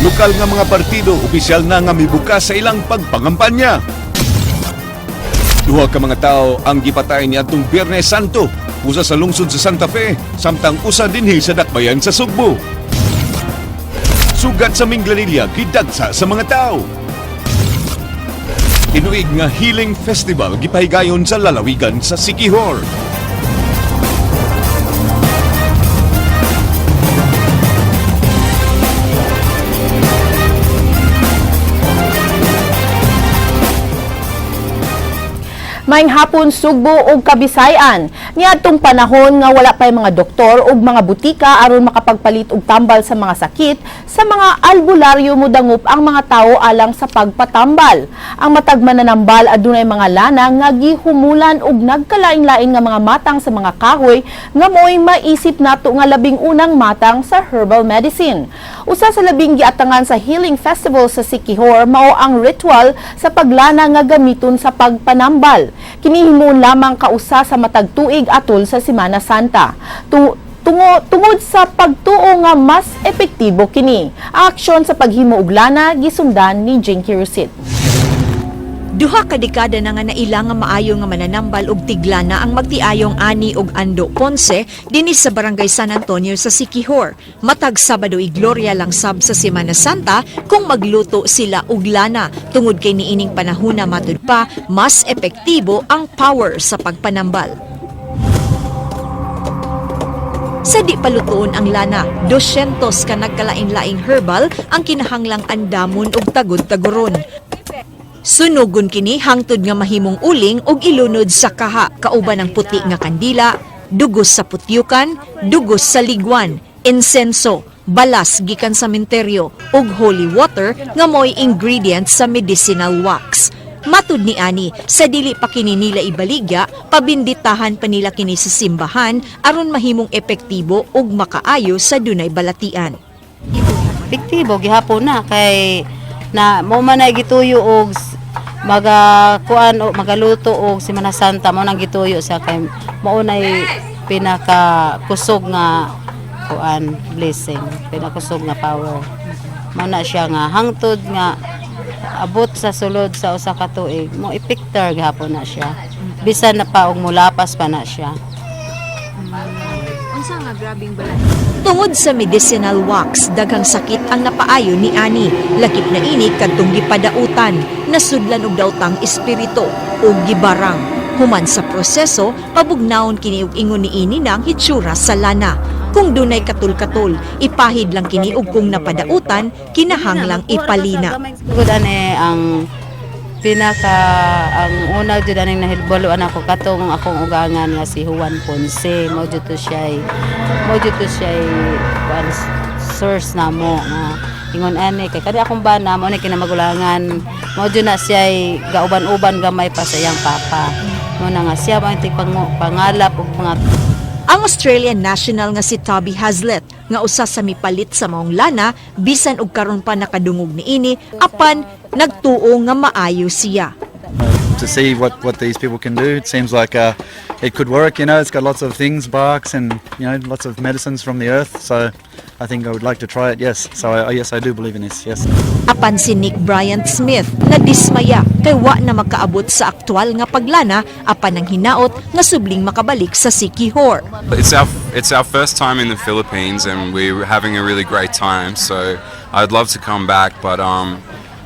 Lokal nga mga partido opisyal na nga mibukas sa ilang pagpangampanya. Duha ka mga tao ang gipatay niadtong Biyernes Santo, usa sa lungsod sa Santa Fe, samtang usa dinhi sa dakbayan sa Sugbo. Sugat sa Minglanilla gidagsa sa mga tao. Tinuig nga Healing Festival gipahigayon sa lalawigan sa Siquijor. Maayong hapon, Sugbo ug Kabisayan. Niadtong panahon nga wala pay mga doktor ug mga butika aron makapagpalit og tambal sa mga sakit, sa mga albularyo modangop ang mga tawo alang sa pagpatambal. Ang matag mananambal adunay mga lana nga gihumulan og nagkalain-lain nga mga matang sa mga kahoy nga mo'y maisip nato nga labing unang matang sa herbal medicine. Usa sa labing giatangan sa Healing Festival sa Siquijor mao ang ritual sa paglana nga gamiton sa pagpanambal. Kini himuon lamang kausa sa matag tuig atol sa Semana Santa. Tungod sa pagtuo nga mas epektibo kini. Ang aksyon sa paghimo og lana gisundan ni Jinky Rusit. Duha ka dekada na nga naila nga maayo nga mananambal og tiglana ang magtiayong Ani og Ando Ponce dinhi sa Barangay San Antonio sa Siquijor. Matag Sabado y Gloria lang sab sa Semana Santa kung magluto sila og lana tungod kay niining panahona, matud pa, mas epektibo ang power sa pagpanambal. Sa di palutoon ang lana, 200 ka nagkalain-laing herbal ang kinahanglang andamon og tagod-taguron. Sunugon kini hangtod nga mahimong uling ug ilunod sa kaha kauban ng puti nga kandila, dugos sa putyukan, dugos sa ligwan, insenso, balas gikan sa menteryo ug holy water nga mo'y ingredients sa medicinal wax. Matud ni Ani, sa dili pa kini nila ibaligya, pabinditahan pa nila kini sa simbahan aron mahimong epektibo ug makaayo sa dunay balatian. Epektibo gihapon na kay na mo man ay gituyo og maga kuan o magaluto og Semana Santa, mo nang gituyo sa kay mao nay pinaka kusog nga kuan, blessing, pinakusog nga power. Mao na siya nga hangtod nga abot sa sulod sa usa ka tuig, mo epektar gihapon na siya, bisan na pa og mulapas pa na siya. Tungod sa medicinal wax, daghang sakit ang napaayo ni Ani. Lakip na ini kadtong gipadautan, nasudlan og daotang espiritu o gibarang. Human sa proseso, pabugnawon kini og ingon niini na ang hitsura sa lana. Kung dunay katul-katul, ipahid lang kini ug kung napadautan, kinahanglang ipalina. Gud ani ang pinaka ang una jud aning nahilbaloan ako katong akong ugangan nga si Juan Ponce. Mao jud to siya kuan, source namo nga ingon ani kay kani akong bana mao ni kinamagulangan, mao jud na siya gauban-uban gamay pa sa iyang papa, mo na nga siya mao tig pangalap og mga Ang Australian national nga si Toby Hazlett nga usa sa mipalit sa maong lana, bisan og karon pa nakadungog niini, apan nagtuo nga maayo siya. To see what these people can do. It seems like it could work. It's got lots of things, barks, and lots of medicines from the earth. So I think I would like to try it. Yes. So yes, I do believe in this. Yes. Apan si Nick Bryant Smith nadismaya kay wa na makaabot sa aktual nga paglana, apan ang hinaot nga subling makabalik sa Siquijor. It's our first time in the Philippines and we're having a really great time. So I'd love to come back, but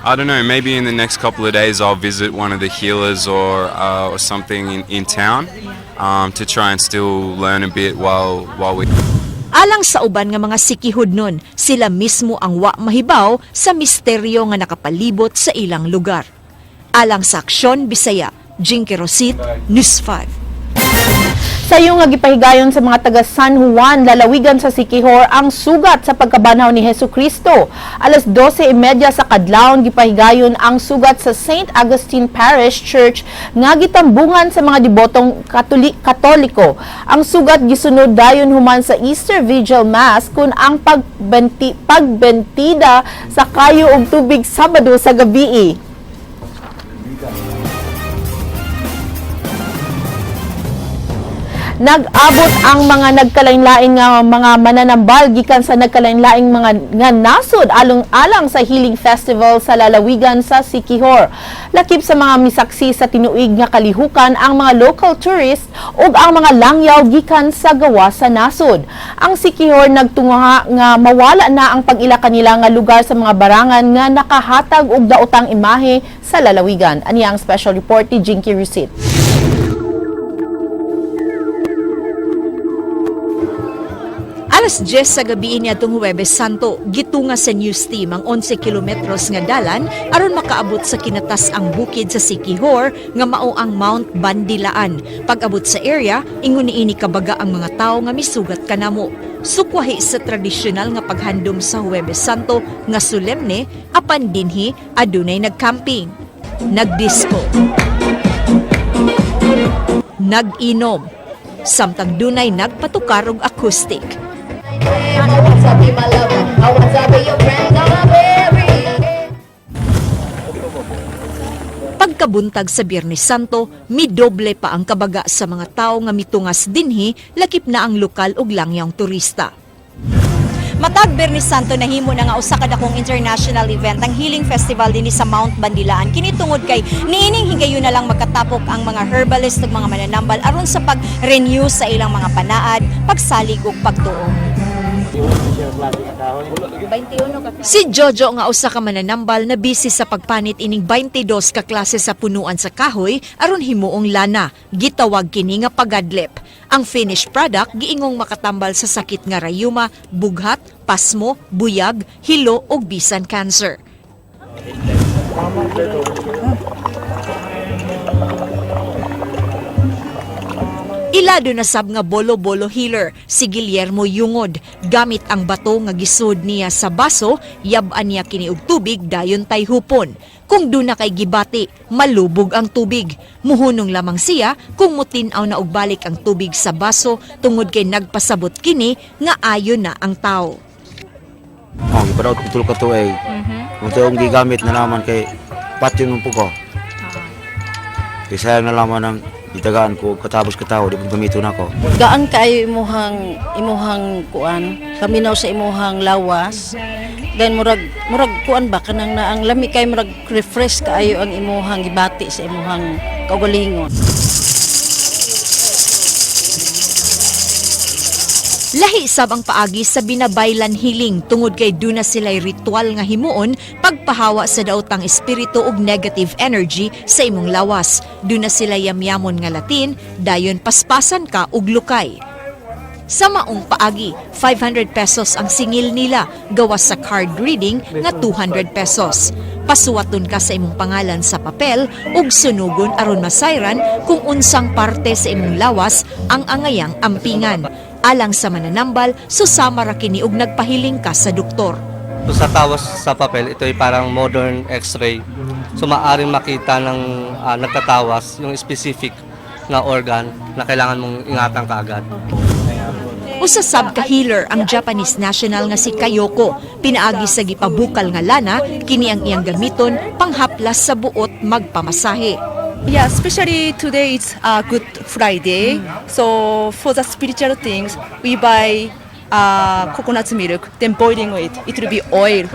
I don't know. Maybe in the next couple of days I'll visit one of the healers or something in town to try and still learn a bit while we. Alang sa uban nga mga Siquijodnon, sila mismo ang wa mahibaw sa misteryo nga nakapalibot sa ilang lugar. Alang sa Aksyon Bisaya, Jinky Rosit, News 5. Sayo nga gipahigayon sa mga taga San Juan, lalawigan sa Siquijor, ang sugat sa pagkabanhaw ni Hesus Kristo. Alas 12:30 sa kadlawon gipahigayon ang sugat sa St. Augustine Parish Church nga gitambungan sa mga debotong Katoliko. Ang sugat gisunod dayon human sa Easter Vigil Mass kun ang pagbentida sa kayo og tubig Sabado sa gabii. Nag-abot ang mga nagkalain-laing nga mga mananambal gikan sa nagkalain-laing mga nga nasod along-alang sa Healing Festival sa lalawigan sa Siquijor. Lakip sa mga misaksi sa tinuig nga kalihukan ang mga local tourists ug ang mga langyaw gikan sa gawa sa nasod. Ang Siquijor nagtunga nga mawala na ang pag-ila kanila nga lugar sa mga barangan nga nakahatag og daotang imahe sa lalawigan. Ani ang special report ni Jinky Rusit. Alas 10 sa gabi niadtong Huwebes Santo, gitunga sa news team ang 11 kilometros nga dalan aron makaabot sa kinatas-ang bukid sa Siquijor nga mao ang Mount Bandilaan. Pag-abot sa area, ingon niini kabaga ang mga tawo nga misugat kanamo. Sukwahi sa tradisyonal nga paghandom sa Huwebes Santo nga solemne, apan dinhi adunay nagcamping, nagdisco, nag-inom, samtang dunay nagpatukar og acoustic. I want to be my lover. I want to be your friend. I'm very. Pagkabuntag sa Biyernes Santo, midoble pa ang kabaga sa mga tao nga mitungas dinhi, lakip na ang lokal ug langyang turista. Matag Biyernes Santo, nahimo na nga usa ka dakong international event ang Healing Festival dinhi sa Mount Bandilaan. Kini tungod kay niining higayon na lang magkatapok ang mga herbalist ug mga mananambal aron sa pag-renew sa ilang mga panaad, pagsalig ug pagtuo. Si Jojo nga usa ka mananambal na busy sa pagpanit ining 22 ka klase sa punuan sa kahoy aron himuong lana. Gitawag kini nga pagadlep. Ang finished product giingong makatambal sa sakit nga rayuma, bughat, pasmo, buyag, hilo ug bisan cancer. Ilado na sab nga bolo-bolo healer si Guillermo Yungod. Gamit ang bato nga gisud niya sa baso, yab-an niya kini og tubig dayon tayhupon. Kung duna kay gibati, malubog ang tubig. Muhunong lamang siya kung mutin-aw na og balik ang tubig sa baso tungod kay nagpasabot kini nga ayon na ang tao. Oh, gipadaot ko tulo ka tuig. Mm-hmm. Kung gigamit na naman kay patyon mo po ko. Kay sayang na lamang ang itagaan ko katapos katawo di pag gamiton ako. Gaan kaayo imuhang kuan, kaminaw sa imuhang lawas. Then murag kuan ba, kanang na ang lami kay murag refresh kaayo ang imuhang gibati sa imuhang kaugalingon. Lahi sab ang paagi sa binabaylan healing tungod kay duna sila'y ritual nga himuon pagpahawa sa daotang espiritu ug negative energy sa imong lawas. Duna sila yamyamon nga Latin, dayon paspasan ka og lukay. Sa maong paagi, 500 pesos ang singil nila gawas sa card reading nga 200 pesos. Pasuwaton ka sa imong pangalan sa papel ug sunugon aron masayran kung unsang parte sa imong lawas ang angayang ampingan. Alang sa mananambal, susama ra kini og nagpahiling ka sa doktor. So sa tawas sa papel, ito ay parang modern x-ray. So maaaring makita ng nagtatawas yung specific na organ na kailangan mong ingatan kaagad. Usa sab ka healer ang Japanese national nga si Kayoko. Pinaagi sa gipabukal nga lana, kini ang iyang gamiton panghaplas sa buot magpamasahe. Yeah, especially today it's Good Friday. So for the spiritual things, we buy coconut milk, then boiling it. It will be oil.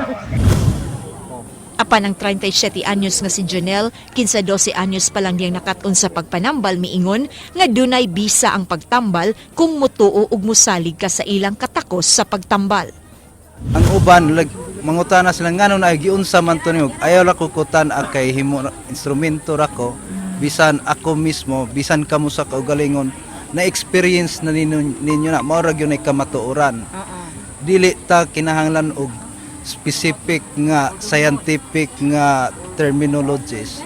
Apan ang 37 anyos nga si Janelle, kinsa 12 anyos pa lang diyang nakat-on sa pagpanambal, miingon nga dunay bisa ang pagtambal kung mutuo ug musalig ka sa ilang katakos sa pagtambal. Ang uban lag mangutana sila ngano na giunsa man to nimo, ayaw ra ko kutan akay himo instrumento ra ko, bisan ako mismo, bisan kamo sa kaugalingon na experience na ninyo na mao ra gyud ay kamatuoran. Dili ta kinahanglan og specific nga scientific nga terminologies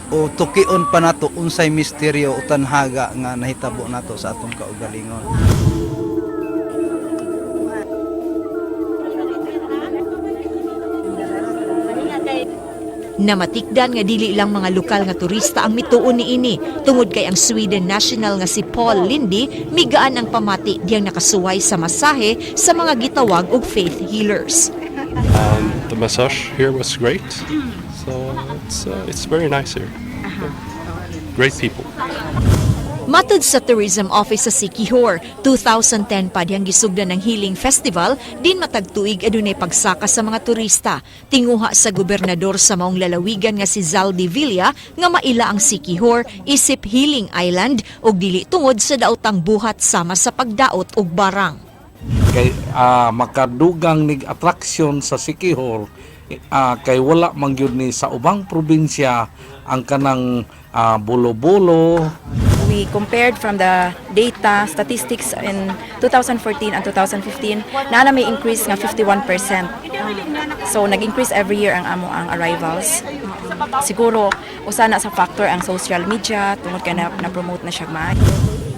o tukion pa nato unsay misteryo o tanhaga nga nahitabo nato sa atong kaugalingon. Namatikdan nga dili lang mga lokal nga turista ang mituon niini tungod kay ang Sweden national nga si Paul Lindy migaan ang pamati diyang nakasuway sa masahe sa mga gitawag og faith healers. And the massage here was great. So it's very nice here. Great people. Matud sa Tourism Office sa Siquijor, 2010 pa dihang gisugdan ng Healing Festival, din matag tuig adunay pagsaka sa mga turista. Tinguha sa gobernador sa maong lalawigan nga si Zaldy Villa nga maila ang Siquijor isip Healing Island ug dili tungod sa daotang buhat sama sa pagdaot og barang. Kay makadugang nig attraction sa Siquijor, kay wala man gyud ni sa ubang probinsya ang kanang bulo-bulo. We compared from the data statistics in 2014 and 2015 na may increase nga 51%. So nag-increase every year ang amo ang arrivals. Siguro usa na sa factor ang social media tungod kay na-promote na siya maayo.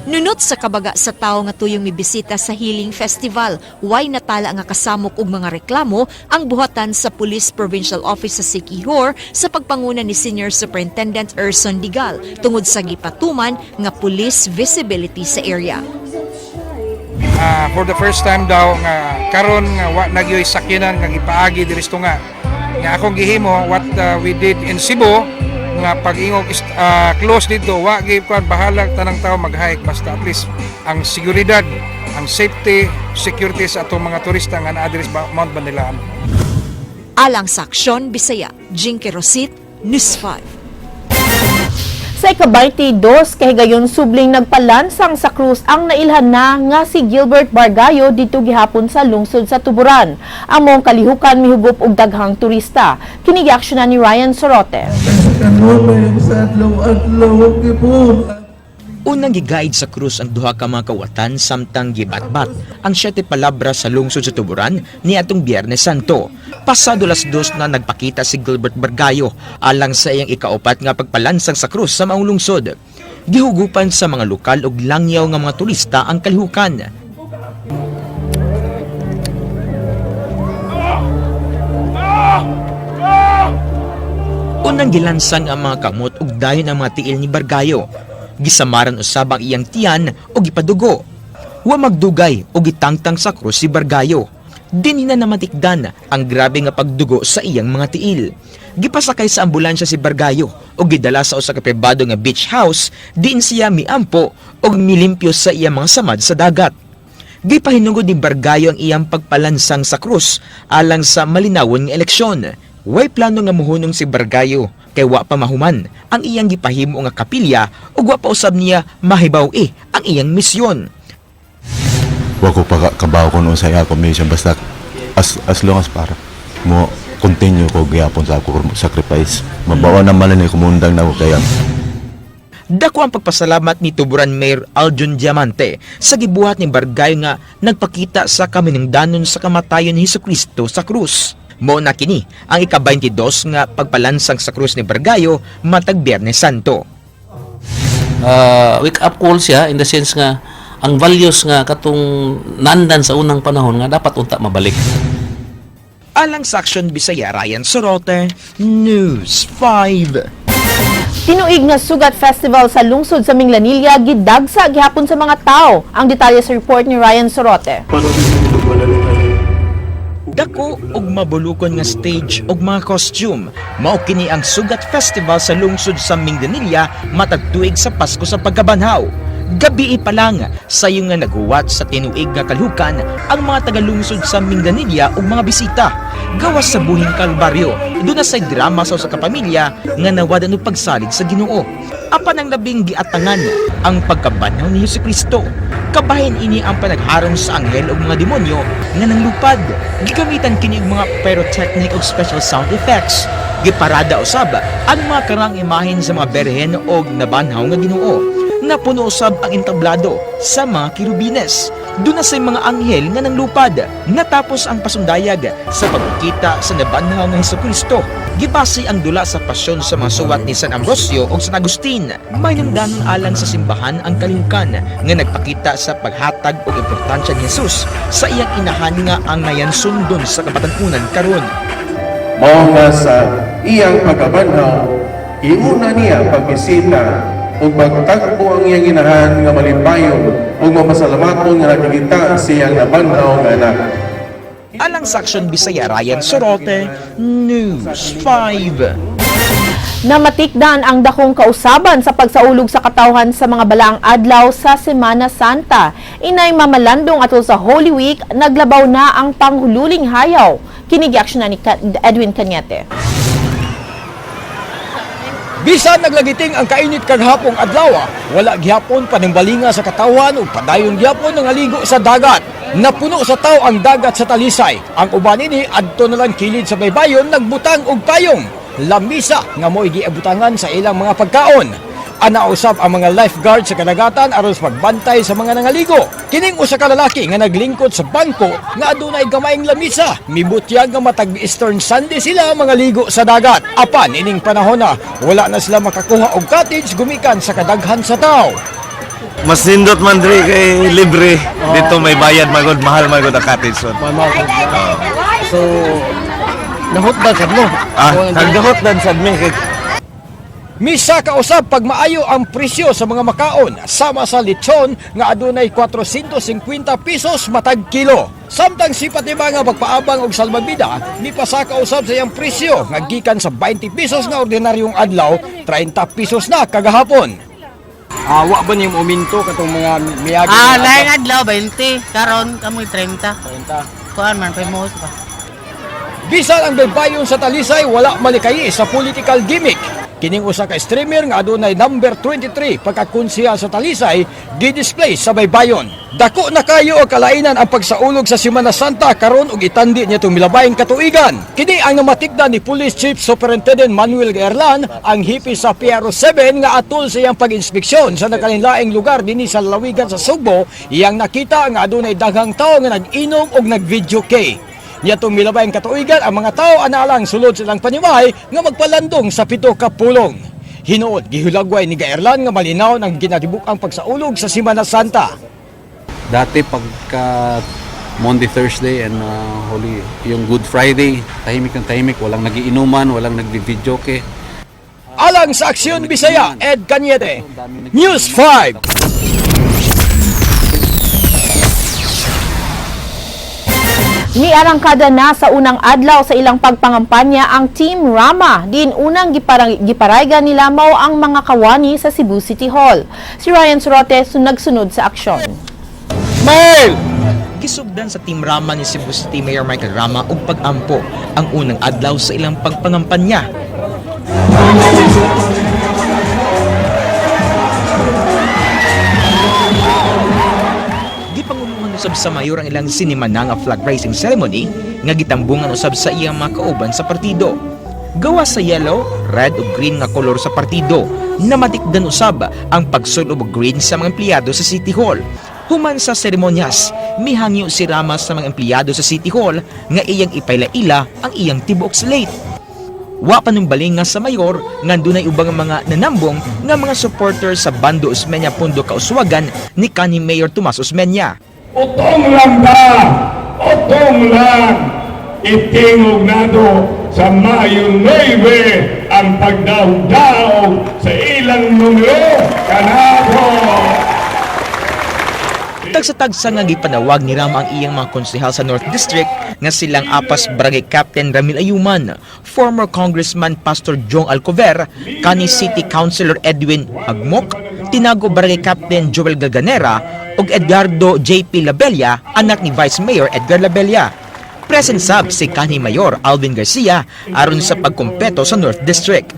Nunot sa kabaga sa tawo nga tuyong mibisita sa Healing Festival, way natala nga kasamok og mga reklamo ang buhatan sa Police Provincial Office sa Siquijor sa pagpanguna ni Senior Superintendent Erson Digal tungod sa gipatuman nga police visibility sa area. For the first time daw nga karon nga wa nagyoy sakyanan nga gipaagi diri sa tunga. Nga akong gihimo what we did in Cebu nga pag-ingog close dito, wa gyud kuan, bahalag tanang tao mag-hike basta at least ang seguridad, ang safety, security sa atong mga turista nga naa diri sa Mount Bandilaan. Alang sa Aksyon Bisaya, Jinky Rosit, News 5. Sa ika-22 kahigayon subling nagpalansang sa krus ang nailhan na nga si Gilbert Bargayo dito gihapon sa lungsod sa Tuburan. Ang maong kalihukan mihugop og daghang turista. Kini giaksyonan ni Ryan Sorote. Unang gigaid sa krus ang duha ka mga kawatan samtang gibatbat ang siyete palabra sa lungsod sa Tuburan ni atong Biyernes Santo. Pasado 2:00 na nagpakita si Gilbert Bargayo alang sa iyang ikaupat nga pagpalansang sa krus sa maong lungsod. Gihugupan sa mga lokal ug langyaw nga mga turista ang kalihukan. Unang gilansang ang mga kamot ug dayon ang mga tiil ni Bargayo. Gisamaran usab ang iyang tiyan ug gipadugo. Wa magdugay ug gitangtang sa krus si Bargayo. Dinhi na namatikdan ang grabe nga pagdugo sa iyang mga tiil. Gipasakay sa ambulansya si Bargayo ug gidala sa usa ka pribado nga beach house diin siya miampo ug milimpyo sa iyang mga samad sa dagat. Gipahinungod ni Bargayo ang iyang pagpalansang sa krus alang sa malinawon nga eleksyon. Way plano nga muhunong si Bargayo kay wa pa mahuman ang iyang gipahimo nga kapilya ug wa pa usab niya mahibaw-i ang iyang misyon. Wa ko pa kabaw kung unsay ako mission, basta as long as para mo continue ko gyapon sa ako sacrifice, mabawa na man ni kumundang na ko kaya. Dako ang pagpasalamat ni Tuburan Mayor Aljon Diamante sa gibuhat ni Bargayo nga nagpakita sa kaminungdanon sa kamatayon ni Hesukristo sa krus. Mao na kini ang ika-22 nga pagpalansang sa krus ni Bargayo matag Biyernes Santo. Wake up call siya in the sense nga ang values nga katong nandan sa unang panahon nga dapat unta mabalik. Alang sa Aksyon Bisaya, Ryan Sorote, News 5. Tinuig nga Sugat Festival sa lungsod sa Minglanilla gidagsa gihapon sa mga tao. Ang detalye sa report ni Ryan Sorote. Dako og mabulukon nga stage og mga costume. Mao kini ang Sugat Festival sa lungsod sa Minglanilla matag tuig sa Pasko sa Pagkabanhaw. Gabi pa lang sayo nga naghuwat sa tinuig nga kalhukan ang mga tagalungsod sa Minglanilla ug mga bisita. Gawas sa buhing kalbaryo, duna say drama sa usa ka pamilya nga nawadan og pagsalig sa Ginoo. Apan ang labing giatangan ang pagkabanhaw ni Hesukristo. Kabahin ini ang panagharong sa anghel ug mga demonyo nga nanglupad. Gigamitan kini og mga pyrotechnic ug special sound effects. Giparada usab ang mga karang imahen sa mga berhen og nabanhaw nga Ginoo. Napuno usab ang entablado sa mga kirubines. Duna say mga anghel nga nanglupad. Natapos ang pasundayag sa pagkita sa nabanhaw nga Hesukristo. Gibase ang dula sa pasyon sa mga suwat ni San Ambrosio ug San Agustin. May nangdanon alang sa simbahan ang kalihukan nga nagpakita sa paghatag og importansya ni Jesus sa iyang inahan nga ang ngayan sundon sa kabatan-unan karon. Mao nga sa iyang pagkabanhaw, iuna niya pagbisita ug pagtagpo ang iyang inahan nga malipayon ug mapasalamaton nga nakikita sa iyang nabanhaw nga anak. Alang sa Aksyon Bisaya, Ryan Sorote, News 5. Namatikdan ang dakong kausaban sa pagsaulog sa katawhan sa mga balaang adlaw sa Semana Santa. Inay mamalandong atol sa Holy Week, naglabaw na ang panghululing hayaw. Kini giaksyonan ni Edwin Cañete. Bisan naglagiting ang kainit kagahapong adlaw, wala gihapon panimbalinga sa katawan ug padayon gihapon ang aligo sa dagat. Napuno sa tao ang dagat sa Talisay. Ang uban ini adto na lang kilid sa baybayon nagbutang og payong. Lamisa nga mo'y giabutangan sa ilang mga pagkaon. Ana usab ang mga lifeguard sa kadagatan aron sa pagbantay sa mga nangaligo. Kining usa ka lalaki nga naglingkod sa bangko nga adunay gamayng lamisa. Mibutyag nga matag Eastern Sunday sila mga ligo sa dagat. Apan ining panahon na wala na sila makakuha og cottage gumikan sa kadaghan sa tao. Mas nindot man diri kay libre. Dito may bayad magod, mahal magod ang cottage one. Mahal. So, nahutdan sad mo? Ah, nagdahot dan sad mi kay Misa kausab pag maayo ang presyo sa mga makaon sama sa lechon nga adunay 450 pesos matag kilo. Samtang sipat ni nga pagpaabang og salbabida, mipasaka usab sa iyang presyo nga gikan sa 20 pesos nga ordinaryong adlaw, 30 pesos na kagahapon. Ah, wa ba niyong uminto katong mga miyagi? Ah, laing adlaw 20, karon kamoy 30. 30. Kuan man famous ba. Bisan ang baybayon sa Talisay wala malikayi sa political gimmick. Kining usa ka streamer nga adunay number 23 pagkakonseha sa Talisay gidisplay sa baybayon. Dako na kayo og kalainan ang pagsaulog sa Semana Santa karon og itandi niya itong milabayng katuigan. Kini ang namatikdan ni Police Chief Superintendent Manuel Erlan, ang hipi sa PRO 7 nga atol sa iyang pag-inspeksyon sa nakalinlaing lugar dinhi sa lalawigan sa Sugbo, iyang nakita nga adunay daghang tawo nga nag-inom og nag-video kay. Niadtong milabayng katuigan ang mga tao analang sulod silang panimahay nga magpalandong sa 7 ka pulong. Hinuod gihulagway ni Gaerlan nga malinaw ng ginatibuk ang pagsaulog sa Semana Santa. Dati pagka Monday, Thursday and Holy, yung Good Friday, tahimik ng tahimik, walang nagiinuman, walang nagvi-videoke. Alang sa Aksyon Bisaya, Ed Cañete, News 5. Miarangkada na sa unang adlaw sa ilang pagpangampanya ang Team Rama. Din unang giparaygan nila mao ang mga kawani sa Cebu City Hall. Si Ryan Sorote nagsunod sa aksyon. Mail! Gisugdan sa Team Rama ni Cebu City Mayor Michael Rama og pag-ampo ang unang adlaw sa ilang pagpangampanya. Gipanguluhan usab sa mayor ang ilang sinimana nga flag raising ceremony nga gitambungan usab sa iyang mga kauban sa partido. Gawa sa yellow, red ug green nga kolor sa partido, namatikdan usab ang pagsulob og green sa mga empleyado sa City Hall. Human sa seremonyas, mihangyo si Rama sa mga empleyado sa City Hall nga iyang ipailaila ang iyang tibuok slate. Wa panumbaling nga sa mayor nga dunay ubang mga nanambong nga mga supporters sa Bando Osmeña Pondo Kauswagan ni kanhi Mayor Tomas Osmeña. Utong lang ba? Utong lang! Itingog nato sa Mayo 9 ang pagdaog-daog sa ilang numero kanako. Tagsa-tagsa nga gipanawag ni Rama ang iyang mga konsehal sa North District nga silang Apas Barangay Captain Ramil Ayuman, former Congressman Pastor Jong Alcover, kanhi City Councilor Edwin Agmok, Tinago Barangay Captain Joel Gaganera ug Edgardo J.P. Labella, anak ni Vice Mayor Edgar Labella. Present sab si kanhi Mayor Alvin Garcia aron sa pagkumpleto sa North District.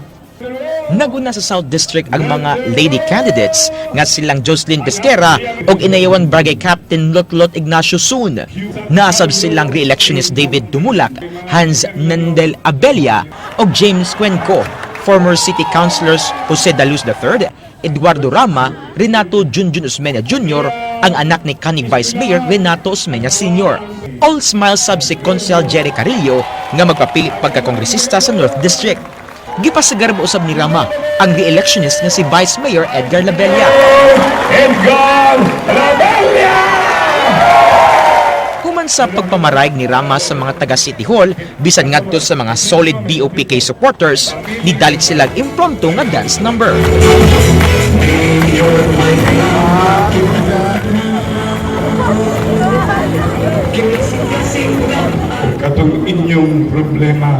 Naguna sa South District ang mga lady candidates nga silang Jocelyn Pesquera ug Inayawan Barangay Captain Lotlot Ignacio Soon. Naasab silang re-electionist David Dumulak, Hans Nandel Abelia ug James Cuenco, former City Councilors Jose Daluz III, Eduardo Rama, Renato Junjun Osmeña Jr., ang anak ni kanhi Vice Mayor Renato Osmeña Sr. All smiles sab si Konsehal Jerry Carillo nga magpapili pagkakongresista sa North District. Gipasagar usab ni Rama ang re-electionist nga si Vice Mayor Edgar Labella. Edgar Labella! Human sa pagpamarayag ni Rama sa mga taga City Hall, bisan ngadto sa mga solid BOPK supporters, nidalit silang impromptu nga dance number. Katong inyong problema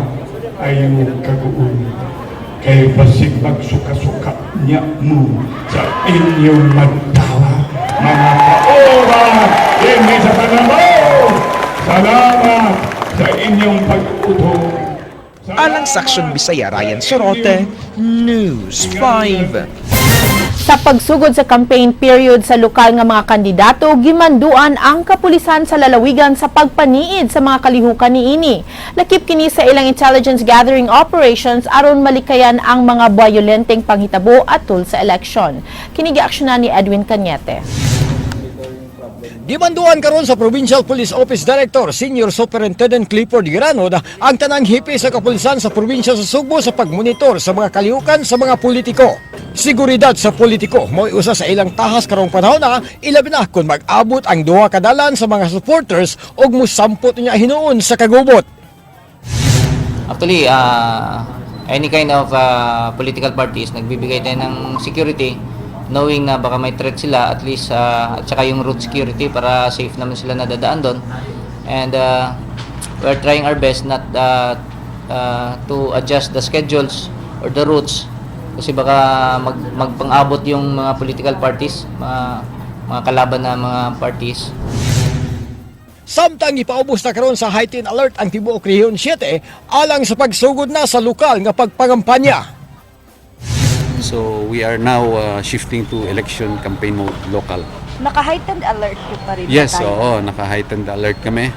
ay kaguon. Kay basig magsuka-suka niya mo sa inyong magtawa. Mga kaora, ini sa Panamao. Salamat sa inyong pag-utong. Alang sa Aksyon Bisaya, Ryan Sorote, News 5. Sa pagsugod sa campaign period sa lokal nga mga kandidato, gimanduan ang kapulisan sa lalawigan sa pagpaniid sa mga kalihukan niini. Lakip kini sa ilang intelligence gathering operations aron malikayan ang mga bayolenteng panghitabo atul sa eleksyon. Kini giaksyonan ni Edwin Cañete. Gimanduan karon sa Provincial Police Office Director Senior Superintendent Clifford Giranod ang tanang hepe sa kapulisan sa probinsya sa Sugbo sa pagmonitor sa mga kalihukan sa mga politiko. Seguridad sa politiko mo'y usa sa ilang tahas karong panahon na, ilabi na kung mag-abot ang duha ka dalan sa mga supporters ug musampot niya hinuon sa kagubot. Actually, any kind of political parties, nagbibigay tayo ng security knowing na baka may threat sila at least, at saka yung road security para safe naman sila nadadaan doon. And we're trying our best not to adjust the schedules or the routes kasi baka magpang-abot yung mga political parties, mga kalaban na mga parties. Samtang ipaubos na karon sa heightened alert ang tibuok Rehiyon 7 alang sa pagsugod na sa lokal nga pagpangampanya. So we are now shifting to election campaign mode local. Naka-heightened alert po pa rin ba Yes, tayo? Oo, naka-heightened alert kami.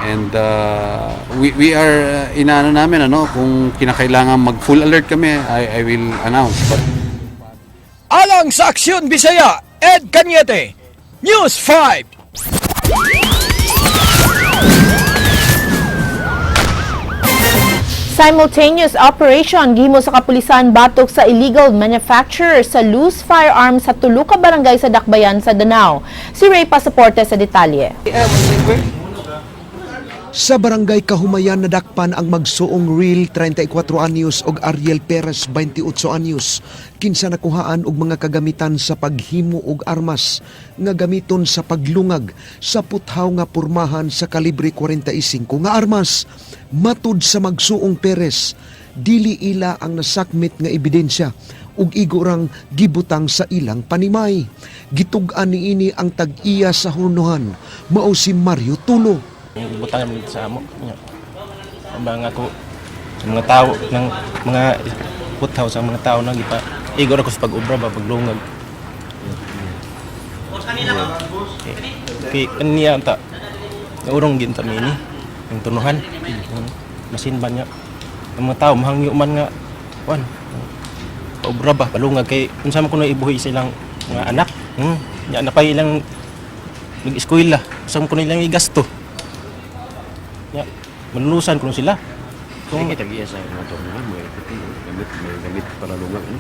And we are inaano namin, ano, kung kinakailangan mag full alert kami, I will announce. But Alang sa Aksyon Bisaya, Ed Cañete, News 5. Simultaneous operation gihimo sa kapulisan batok sa illegal manufacturer sa loose firearms sa tulo ka barangay sa Dakbayan sa Danao. Si Ray Pasaporte sa detalye. Sa barangay Kahumayan, nadakpan ang magsuong Real, 34 anyos, og Ariel Perez, 28 anyos, kinsa nakuhaan og mga kagamitan sa paghimo og armas nga gamiton sa paglungag sa puthaw nga pormahan sa kalibre 45 nga armas. Matud sa magsuong Perez, dili ila ang nasakmit nga ebidensya ug igo rang gibutang sa ilang panimay. Gitug-an niini ang tag-iya sa hurnohan, mao si Mario Tulo. Yung butang naman dito sa amo. Ang mga ko sa mga tao ng mga puthaw sa mga tao nang ipa igor ako sa pag-obra ba, paglungag. Kay kaniya ta urong ginta mi ni yung tunuhan. Masin ba niya? Ang mga tao mahangyo man nga kuan. Paobra ba palungag kay unsa man kuno ibuhi sa ilang mga anak. Nya na pa ilang nag-eskwela. Unsa man kuno ilang igasto. Ya, malulusan kuno sila. Kung kita giya sa mga tornahan, may gamit, may gamit para lungag. Ano?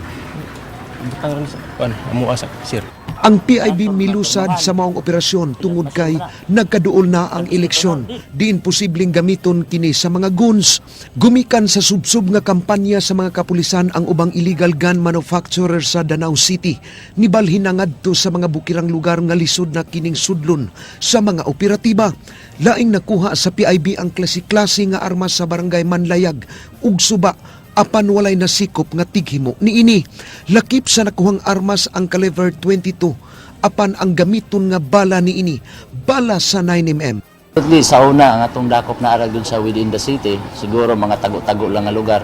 Butang rin sa kuan, amo sa sir. Ang PIB milusad sa maong operasyon tungod kay nagkaduol na ang eleksyon. Diin posibleng gamiton kini sa mga guns. Gumikan sa subsub nga kampanya sa mga kapulisan ang ubang illegal gun manufacturer sa Danao City. Nibalhin na ngadto sa mga bukirang lugar nga lisod na kining sudlon sa mga operatiba. Laing nakuha sa PIB ang klase-klase nga armas sa barangay Manlayag ug Suba apan walay nasikop nga tighimo niini. Lakip sa nakuhang armas ang caliber 22 apan ang gamiton nga bala niini bala sa 9mm. At least sa una ang atong dakop na ara gyud sa within the city, siguro mga tago-tago lang nga lugar.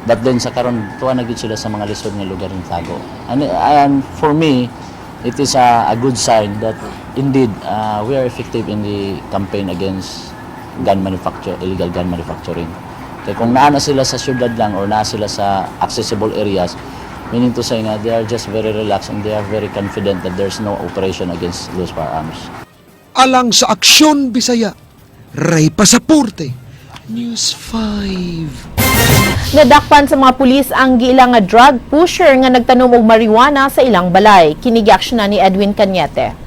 But then sa karon tuwa na gyud sila sa mga lisod nga lugar ng tago. And for me, it is a good sign that indeed we are effective in the campaign against gun manufacture, illegal gun manufacturing. Kaya kung naa na sila sa syudad lang or naa sila sa accessible areas, meaning to say nga they are just very relaxed and they are very confident that there's no operation against those firearms. Alang sa Aksyon Bisaya, Ray Pasaporte, News 5. Nadakpan sa mga pulis ang giila nga drug pusher nga nagtanom og marijuana sa ilang balay. Kini giaksyonan ni Edwin Cañete.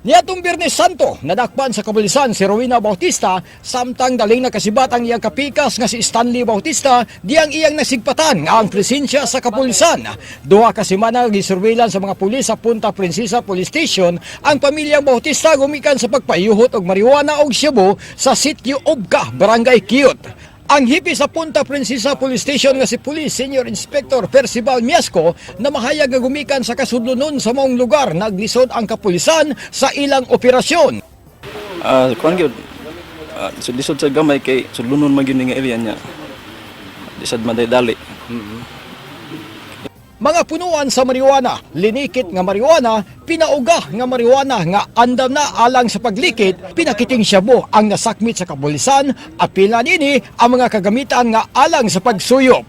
Niadtong Biyernes Santo, nadakpan sa kapulisan si Rowena Bautista samtang daling nakasibat ang iyang kapikas nga si Stanley Bautista diyang iyang nasigpatan nga ang presensya sa kapulisan. 2 ka semana gisurveillance sa mga pulis sa Punta Princesa Police Station ang pamilyang Bautista gumikan sa pagpayuhot og marijuana og shabu sa sitio Obka, Barangay Kiyot. Ang hepe sa Punta Princesa Police Station nga si Police Senior Inspector Percival Miasco na mahayag nga gumikan sa kasudlonon sa maong lugar, naglisod ang kapulisan sa ilang operasyon. Kuan gyud. Lisod sa gamay kay sudlonon man gyud ni nga area niya. Di sad madali. Mga punuan sa marijuana, linikit nga marijuana, pinauga nga marijuana nga andam na alang sa paglikit, pinakiting shabu ang nasakmit sa kapulisan, apil na nini ang mga kagamitan nga alang sa pagsuyop.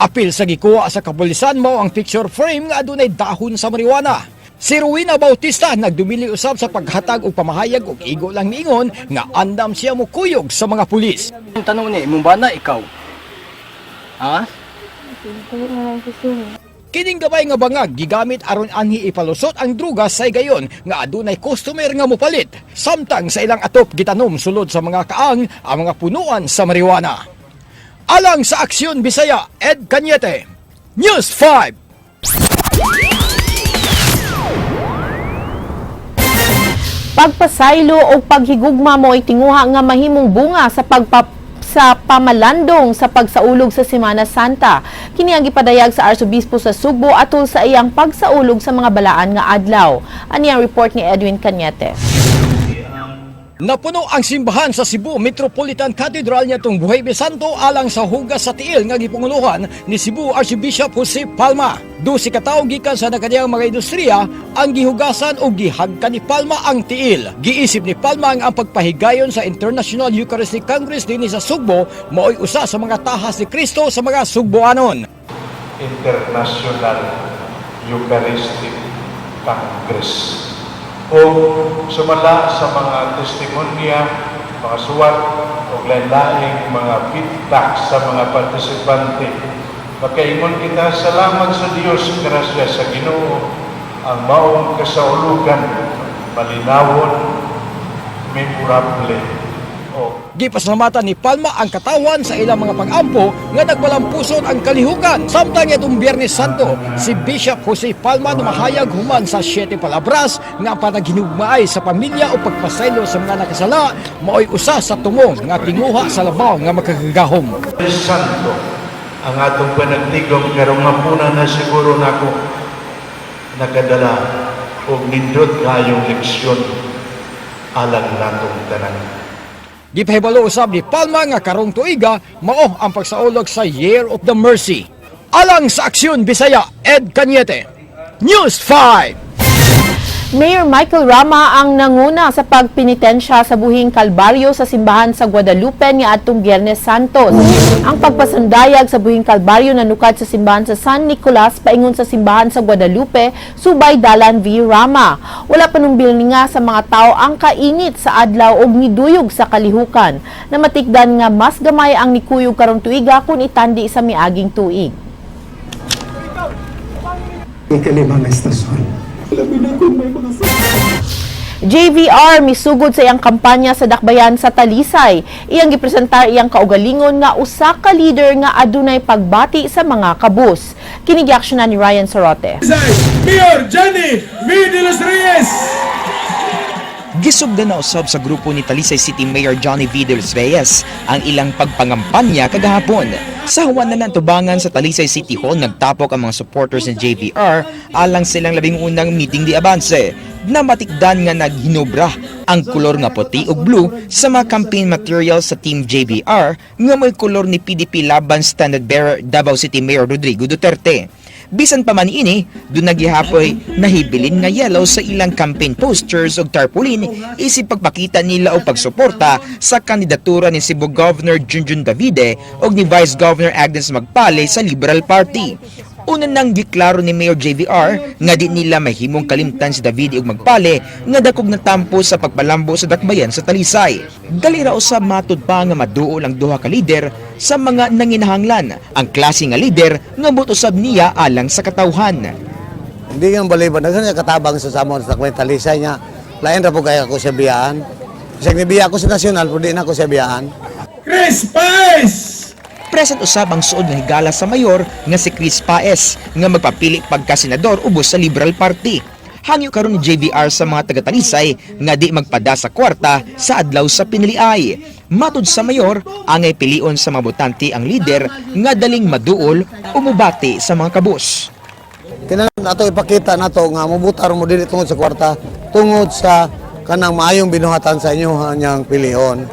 Apil sa gikuha sa kapulisan mao ang picture frame nga adunay dahon sa marijuana. Si Rowena Bautista nagdumili usab sa paghatag og pamahayag og igo lang niingon nga andam siya mukuyog sa mga pulis. Ang tanong ni imong bana ikaw. Ha? Kining gabay nga bangag gigamit aron anhi ipalusot ang druga sa higayon nga adunay customer nga mopalit. Samtang sa ilang atop gitanom sulod sa mga kaang ang mga punuan sa marijuana. Alang sa Aksyon Bisaya, Ed Cañete, News 5. Pagpasaylo o paghigugma mo ay tinguha nga mahimong bunga sa pamalandong sa pagsaulog sa Semana Santa. Kini ang gipadayag sa Arsobispo sa Sugbo atol sa iyang pagsaulog sa mga balaan nga adlaw. Ani ang report ni Edwin Cañete. Napuno ang simbahan sa Cebu Metropolitan Cathedral niadtong Huwebes Santo alang sa hugas sa tiil nga gipanguluhan ni Cebu Archbishop Jose Palma. 12 ka tawo gikan sa nakadiyang mga industriya ang gihugasan o gihagkan ni Palma ang tiil. Giisip ni Palma ang pagpahigayon sa International Eucharistic Congress dinhi sa Sugbo mao'y usa sa mga tahas ni Kristo sa mga Sugboanon. International Eucharistic Congress. O sumala sa mga testimonya, mga suwat o lain-laing mga feedback sa mga partisipante, makaingon kita, salamat sa Dios, grasya sa Ginoo, ang maong kasaulugan, malinawon, memorable. O Gipasalamatan ni Palma ang katawan sa ilang mga pag-ampo nga nagbalampuson ang kalihukan. Samtang itong Biyernes Santo, si Bishop Jose Palma namahayag human sa Siete Palabras nga ang panaghinugmaay sa pamilya o pagpasaylo sa mga nakasala mao'y usa sa tumong nga tinguha sa labaw nga makagagahom. Santo, ang atong panagtigom karong hapuna na siguro nako nakadala og nindot kayong leksyon alang natong tanan. Gipahibalo usab ni Palma nga karong tuiga mao ang pagsaulog sa Year of the Mercy. Alang sa Aksyon Bisaya, Ed Cañete, News 5. Mayor Michael Rama ang nanguna sa pagpinitensya sa buhing Kalbaryo sa simbahan sa Guadalupe niadtong Biyernes Santos. Ang pagpasundayag sa buhing Kalbaryo nanukad sa simbahan sa San Nicolas paingon sa simbahan sa Guadalupe, subay dalan V. Rama. Wala panumbil nga sa mga tao ang kainit sa adlaw og niduyog sa kalihukan. Namatikdan nga mas gamay ang nikuyog karong tuiga kung itandi sa miaging tuig. Ikalimang estasyon. JVR misugod sa iyang kampanya sa dakbayan sa Talisay. Iyang gipresentar iyang kaugalingon nga usa ka leader nga adunay pagbati sa mga kabus. Kini giaksyonan ni Ryan Sorote. Mayor Johnny V. De Los Reyes! Gisugdan na usab sa grupo ni Talisay City Mayor Johnny V. De Los Reyes ang ilang pagpangampanya kagahapon. Sa huwan na tubangan sa Talisay City Hall, nagtapok ang mga supporters ni JVR alang silang 11 meeting de avance. Namatikdan nga naghinobra ang kolor nga puti ug blue sa mga campaign materials sa Team JVR nga may kolor ni PDP Laban Standard Bearer Davao City Mayor Rodrigo Duterte. Bisan pa man ini, duna gihapoy nahibilin nga yellow sa ilang campaign posters ug tarpaulin isip pagpakita nila og pagsuporta sa kandidatura ni Cebu Governor Junjun Davide ug ni Vice Governor Agnes Magpale sa Liberal Party. Una nang giklaro ni Mayor JVR nga di nila mahimong kalimtan si Davide ug Magpale nga dakog na tampo sa pagpalambo sa dakbayan sa Talisay. Dali ra usab matud pa nga maduol ang duha ka lider sa mga nanginahanglan. Ang klase nga lider nga buot usab niya alang sa katawhan. Hindi nga baliban, daghan niya katabang sa samon sa dakbayan Talisay niya. Lain ra po kaya ako sa biyaan. Kasi nibiya ako sa nasyonal, pero di na ako sa biyaan. Chris Paez! Present usab ang suod nga higala sa mayor nga si Chris Paez nga magpapili pagka-senador ubos sa Liberal Party. Hangyo karon ni JVR sa mga taga-Talisay nga di magpada sa kwarta sa adlaw sa piniliay. Matud sa mayor, angay pilion sa mga botante ang lider nga daling maduol o mubati sa mga kabus. Kinahanglan ato ipakita nato nga mobutar mo dili tungod sa kwarta, tungod sa kanang maayong binuhatan sa inyo niyang pilion.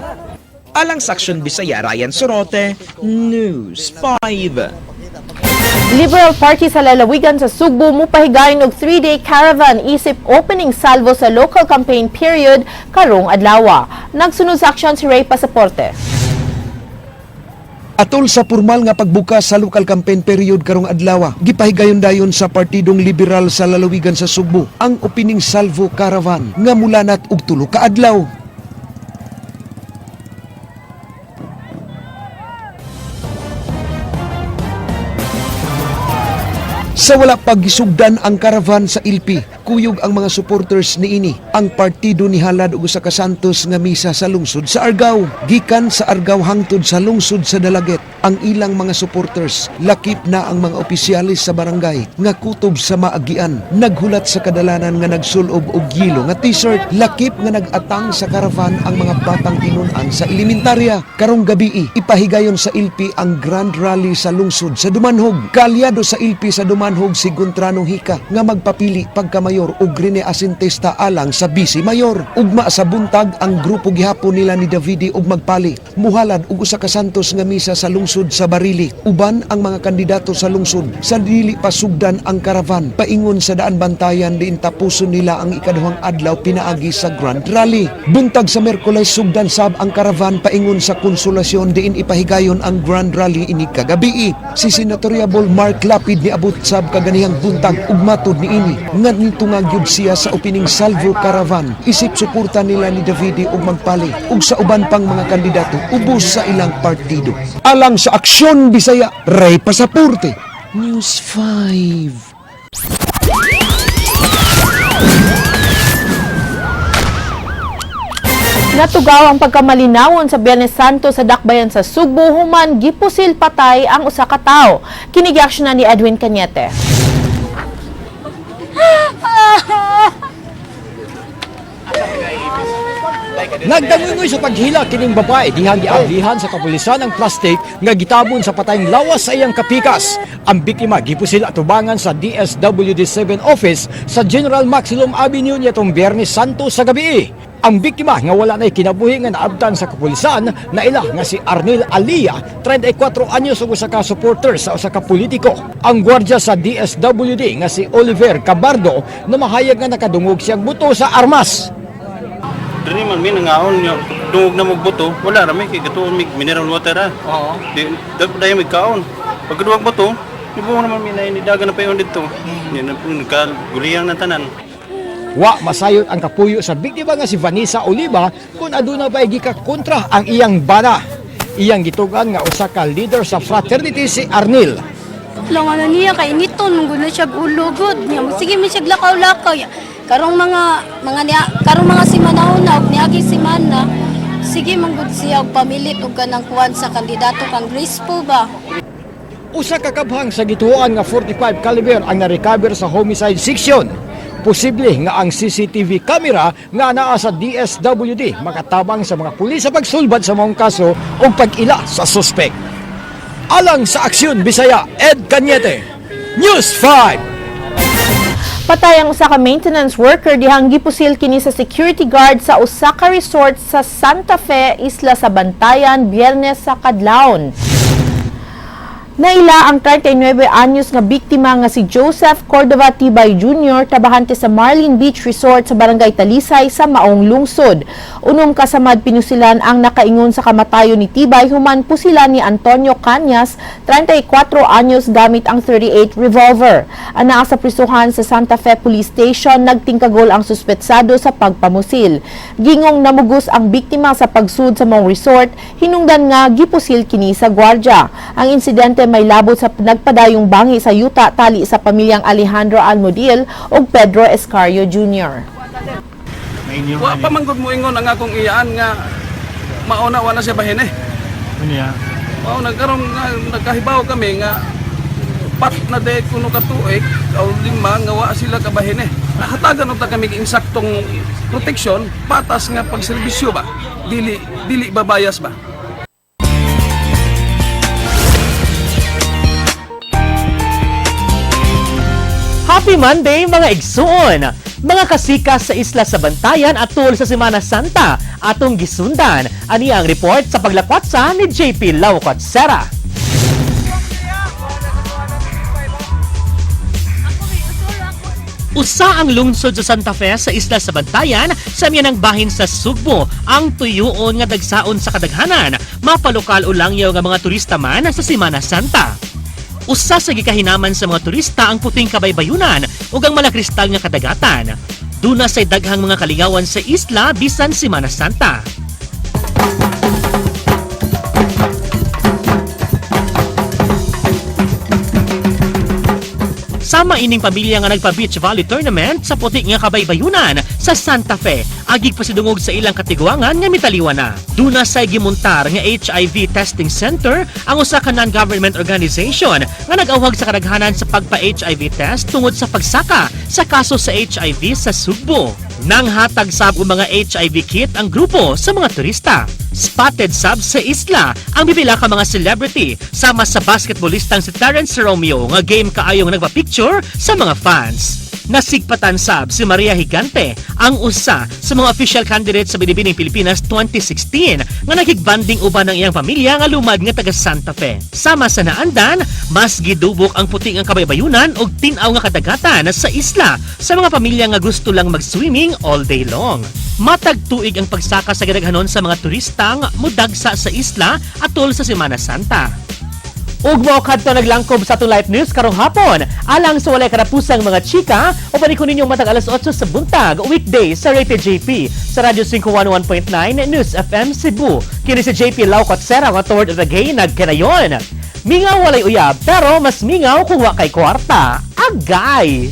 Alang sa Aksyon Bisaya, Ryan Sorote, News 5. Liberal Party sa lalawigan sa Sugbo mupahigayon og 3-day caravan isip opening salvo sa local campaign period karong adlaw. Nagsunod sa aksyon si Ray Pasaporte. Atol sa formal nga pagbukas sa local campaign period karong adlaw, gipahigayon dayon sa Partidong Liberal sa lalawigan sa Sugbo ang opening salvo caravan nga mulanat og tulo ka adlaw. Sa wala paggisugdan ang caravan sa Ilpi, kuyog ang mga supporters niini. Ang partido ni halad og usa ka Santos nga misa sa lungsod sa Argao. Gikan sa Argao hangtod sa lungsod sa Dalaget, ang ilang mga supporters, lakip na ang mga opisyalis sa barangay nga kutob sa maagian, naghulat sa kadalanan nga nagsulob og yelo nga t-shirt, lakip nga nag-atang sa caravan ang mga batang tinun-an sa elementarya. Karong gabii, ipahigayon sa Ilpi ang Grand Rally sa lungsod sa Dumanhog. Kaalyado sa Ilpi sa Dumanhog si Gontrano Hika nga magpapili pagkamayor og Rene Asintesta alang sa Vice Mayor. Ugma sa buntag ang grupo gihapon nila ni Davide og magpali. Muhalad og usa ka Santos nga misa sa lungsod sa Barili. Uban ang mga kandidato sa lungsod sa dili pasugdan ang karavan. Paingon sa daan bantayan diin tapuson nila ang ikaduhang adlaw pinaagi sa Grand Rally. Buntag sa Miyerkules sugdan sab ang karavan paingon sa Konsolasyon diin ipahigayon ang Grand Rally ini kagabii. Si Senatoriable Mark Lapid niabot sab kaganihang buntag ug matud niini nga nitungag gyud siya sa opening salvo caravan isip suporta nila ni Davide og magpali ug sa uban pang mga kandidato ubos sa ilang partido. Alang sa Aksyon Bisaya, Ray Pasaporte, News 5. Natugaw ang pagkamalinawon sa Biyernes Santo sa Dakbayan sa Sugbo human gipusil patay ang usa ka tawo. Kini giaksyonan ni Edwin Cañete. Nagdangungoy sa paghila kining babae dihang giablihan sa kapulisan ang plastic nga gitabon sa patayng lawas sa iyang kapikas. Ang biktima gipusil atubangan sa DSWD 7 office sa General Maximum Avenue nitong Biyernes Santo sa gabi. Ang biktima nga wala na'y kinabuhi nga naabtan sa kapulisan na ila nga si Arnel Alia, 34 anyos ug usa ka supporter sa usa ka politiko. Ang gwardiya sa DSWD nga si Oliver Cabardo na mahayag nga nakadungog siyang buto sa armas. Diri man mi nangaon nya dungog na mo buto, wala ra mi kay katuon mig mineral water ra. Oo. Di dayon mig kaon. Pagkaduwag buto, ibuo naman mi na inidagan na payon didto. Nya na po nagkaguliyang na tanan. Wa masayod ang kapuyo sa biktima nga si Vanessa Oliva kung aduna pa'y gikakontra ang iyang bana. Iyang gitugan nga usa ka leader sa fraternity si Arnil. Lang ano niya kay nito nung na siya ulugod niya sige mi siya lakaw-lakaw ya. Karong mga mga niya karong mga simanaw na og niagi simana sige manggod siya og pamilit og kanang kuan sa kandidato kang Grace po ba. Usa ka kabhang sa gituoan nga 45 caliber ang na-recover sa homicide section. Posible nga ang CCTV camera nga naa sa DSWD makatabang sa mga pulis sa pagsulbad sa maong kaso o pag-ila sa suspect. Alang sa Aksyon Bisaya, Ed Cañete, News 5. Patay ang usa ka maintenance worker dihang gipusil kini sa security guard sa usa ka resort sa Santa Fe, Isla sa Bantayan, Biyernes sa kadlawon. Naila ang 39 anyos nga biktima nga si Joseph Cordova Tibay Jr. trabahante sa Marlin Beach Resort sa Barangay Talisay sa Maong Lungsod. Unom kasamad pinusilan ang nakaingon sa kamatayon ni Tibay human pusilan ni Antonio Cañas, 34 anyos gamit ang 38 revolver. Anaa sa prisuhan sa Santa Fe Police Station, nagtingkagol ang suspetsado sa pagpamusil. Gingong namugos ang biktima sa pagsud sa Maong Resort, hinungdan nga gipusil kini sa gwardya. Ang insidente may labot sa nagpadayong bangi sa yuta tali sa pamilyang Alejandro Almodil ug Pedro Escario Jr. Wa pa man gud moingon ang akong iyaan nga mauna wala siya bahin eh. Unya. Mao na karon nga nagkahibaw kami nga pat na day kuno ka tuig o lima nga wa sila kabahin eh. Hatagan unta kami insaktong proteksyon, patas nga pagserbisyo ba? Dili dili babayas ba? Happy Monday, mga igsuon! Mga kasika sa isla sa Bantayan at tuol sa Semana Santa atong gisundan. Ani ang report sa paglakwatsa ni JP Laucotsera. Usa ang lungsod sa Santa Fe sa isla sa Bantayan sa ng bahin sa Sugbo, ang tuyuon nga dagsaon sa kadaghanan, mapalokal o langyaw nga mga turista man sa Semana Santa. Usa sa gikahinaman sa mga turista ang puting kabaybayunan ug ang malakristal nga kadagatan. Duna say daghang mga kalingawan sa isla bisan Semana Santa. Sama ining pamilya nga nagpa-beach volley tournament sa puti nga kabaybayunan sa Santa Fe. Agig pasidungog sa ilang katiguangan nga mitaliwa na. Duna say gimuntar nga HIV testing center ang usa ka non-government organization nga nag-awhag sa kadaghanan sa pagpa-HIV test tungod sa pagsaka sa kaso sa HIV sa Sugbo. Nanghatag sab og mga HIV kit ang grupo sa mga turista. Spotted sab sa isla ang bibila ka mga celebrity sama sa basketballistang si Terence Romeo nga game kaayong nagpa-picture sa mga fans. Nasigpatan sab si Maria Higante, ang usa sa mga official candidate sa Binibining Pilipinas 2016 nga nakigbanding uban ang iyang pamilya nga lumad nga taga Santa Fe. Sama sa naandan, mas gidubok ang puti nga kabaybayunan ug tin-aw nga kadagatan sa isla sa mga pamilya nga gusto lang mag-swimming all day long. Matag tuig ang pagsaka sa gidaghanon sa mga turistang mudagsa sa isla atol sa Semana Santa. Ug mao kadto naglangkob sa atong live news karong hapon. Alang sa walay karapusang mga chika, uban ko ninyong matag alas 8 sa buntag, weekday sa Rated JP sa Radyo 511.9 News FM Cebu. Kini si JP Laucotsera nga toward the gay nagkanayon. Mingaw walay uyab, pero mas mingaw kung wa kay kwarta. Agay!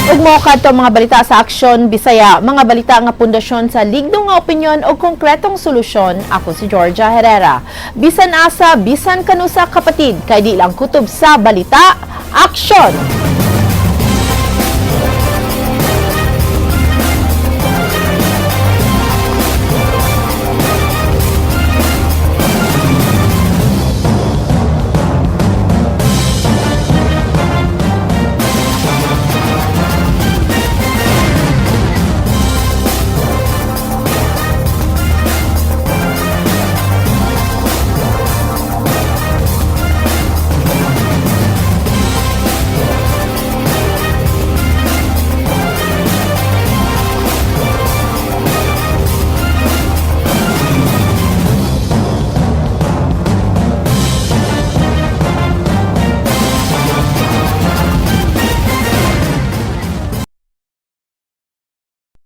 Ug mao kadto ang mga balita sa Aksyon Bisaya, mga balita nga pundasyon sa ligdong nga opinyon o konkretong solusyon. Ako si Georgia Herrera. Bisan asa, bisan kanusa, kapatid, kay di lang kutob sa balita, aksyon!